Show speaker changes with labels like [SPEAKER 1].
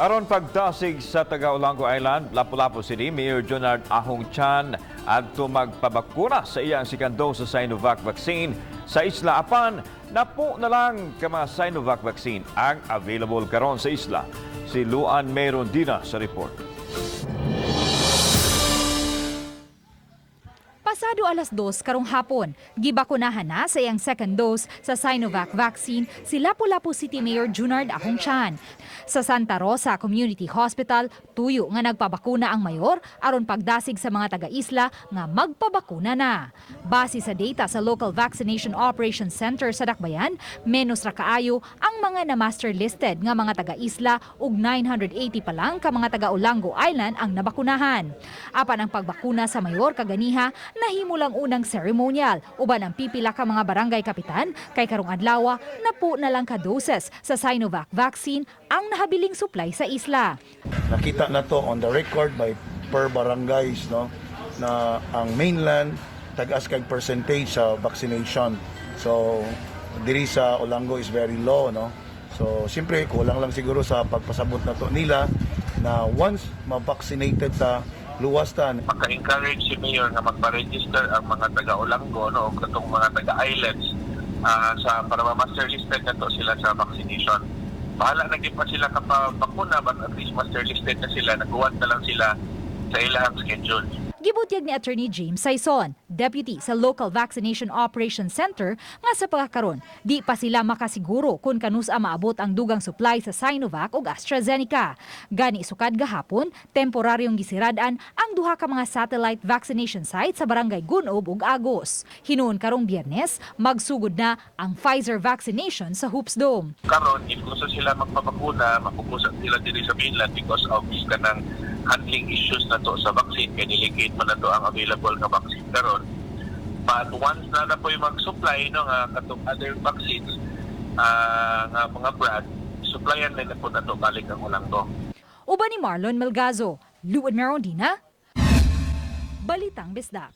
[SPEAKER 1] Aron pagdasig sa taga-Olango Island, Lapu-Lapu City Mayor Junard Ahong Chan adto magpabakuna sa iyang second dose sa Sinovac vaccine sa isla, apan napo na lang ka mga Sinovac vaccine ang available karon sa isla. Si Luan Merondina sa report.
[SPEAKER 2] Pasado alas 2 karong hapon, gibakunahan na sa iyang second dose sa Sinovac vaccine si Lapu-Lapu City Mayor Junard Ahong Chan. Sa Santa Rosa Community Hospital, tuyo nga nagpabakuna ang mayor aron pagdasig sa mga taga-isla nga magpabakuna na. Base sa data sa Local Vaccination Operations Center sa Dakbayan, menos ra kaayo ang mga na-master listed nga mga taga-isla ug 980 pa lang ka mga taga-Olango Island ang nabakunahan. Apan ang pagbakuna sa mayor kaganiha nahimo lang unang ceremonial uban ang pipila ka mga barangay kapitan kay karong adlaw napo na lang ka doses sa Sinovac vaccine ang nahabiling supply sa isla.
[SPEAKER 3] Nakita na to on the record by per barangays, no, na ang mainland tag-as kag percentage sa vaccination. So diri sa Olango is very low, no. So siyempre kulang lang siguro sa pagpasabot na to nila na once ma-vaccinated ta, luwas ta.
[SPEAKER 4] Maka-encourage si Mayor nga magpa-register ang mga taga-Olango, no, o katong mga taga-islands sa para ma-master listed na to sila sa vaccination. Bahala na gyud pa sila kapabakuna, but at least master listed na sila, nag-uwat na lang sila sa ilang schedule.
[SPEAKER 2] Gibutyag ni Attorney James Saison, deputy sa Local Vaccination Operations Center, nga sa pagkakaron, di pa sila makasiguro kung kanusa maabot ang dugang supply sa Sinovac ug AstraZeneca. Gani sukad gahapon, temporaryong gisirad-an ang duha ka mga satellite vaccination site sa Barangay Gunob ug Agos. Hinuon karong Biyernes, magsugod na ang Pfizer vaccination sa Hoops Dome.
[SPEAKER 4] Karon, if gusto sila magpabakuna, mapukusan sila diri sa mainland because of kanang handling issues na to sa vaccine kay delicate man na to ang available nga vaccine karon. But once na na po'y mag-supply, no, nga katong other vaccines nga mga brand, supplyan na na po na to balik ang Olango.
[SPEAKER 2] Uban ni Marlon Melgazo, Luan Merondina, Balitang Bisdak.